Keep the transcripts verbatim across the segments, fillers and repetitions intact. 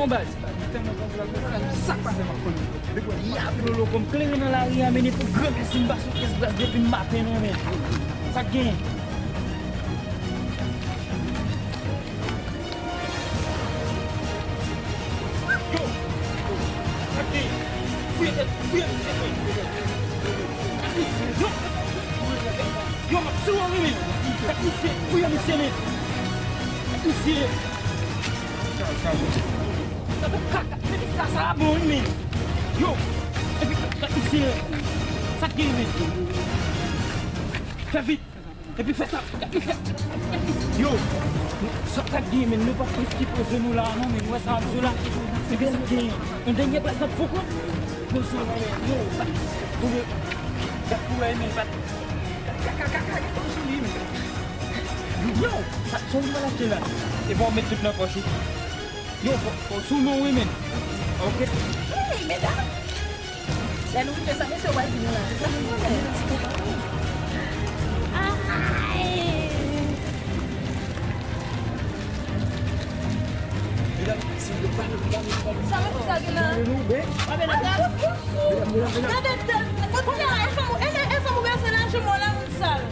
Baz, m tèlman kontan pou sa k pase m ap konn. Dyab lolo, kòm kleren nan lari a, men depi granmèsi m pa sou Kès Bras depi maten non, men. Sa k genyen? Yo! Sa k genyen? Fouye tèt, fouye misye, fouye. Yo! Yo, m ap tiye w wi, men. Tèt misye, fouye misye, men. Tèt misye. Sa bon, men. Yo! Epi, gad misye. Sa k gen, men? Fè vit. Epi fè sa. Gad misye. Yo! Sa k gen, men? Nou pa t prèske poze nou la, non, men. Ou wè sa ap di la? Epi sa k gen? Yon dènye plas nan foukou. Poze nou, men. Yo! Sa, pou yo, gad pou yo, men. Yo! Sa, sa w pral achte la? E bon, w met tout nan pòch ou. Yo, fò, fò sou nou wi, men. Ok. Hey, medam! Lè nou rive sa, mesye, w pral di nou la. Sa nou pral fè? Ay! Medam, silvouplè, pa nou, pa nou, pa nou. Sa mesye sa gen la? Gade nou, men. Pa bèl la. Gade, gade, kote la, e fanm ou, e, e fanm ou bezwen nan jouman la, moun sal.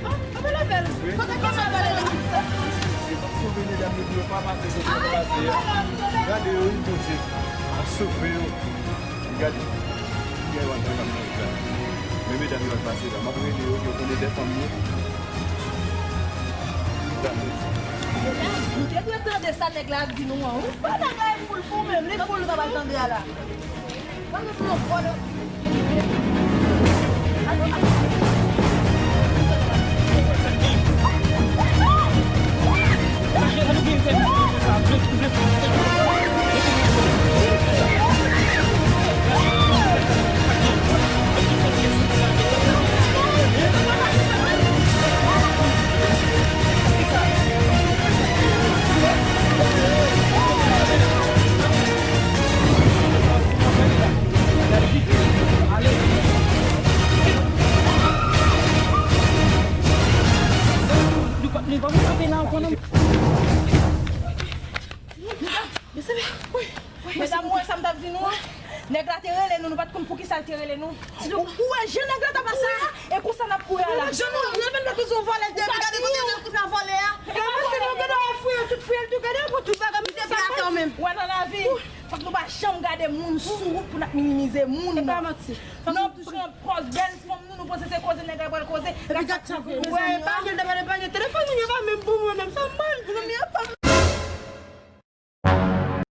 Kote ki sa pale la? Sove medam yo pou yo pa pase kote yo pase a. Gade yo wi, Bondye ap sove yo. Gade. Gade yo ap pase la. Men medam yo ap pase la. M ap rele yo, yo konnen de fanm yo. Medam, nou te dwe tande sa nèg la ap di nou an wi. Bon, nèg la e full fou menm, li full sa pral tande a la. Medam, ou wè sa m t ap di nou an? Nèg la te rele nou, nou pa t konn poukisa l te rele nou. Ou, ou wè jan nèg la t ap pase a? E konsa n ap kouri a la. Jan nou, nou menm nou toujou vòlè depi gade kote nou kouri a vòlè a. E pa manti non, gade w fouye tout fouye l tou, gade w pou tout bagay misye sa manti. Wè nan lavi, fòk nou pa janm gade moun sou wout pou n ap minimize moun. E pa manti. Fòk nou pran pòz bèl fanm nou, nou panse se koze nèg la pral koze. Epi gad sa vre, mezanmi.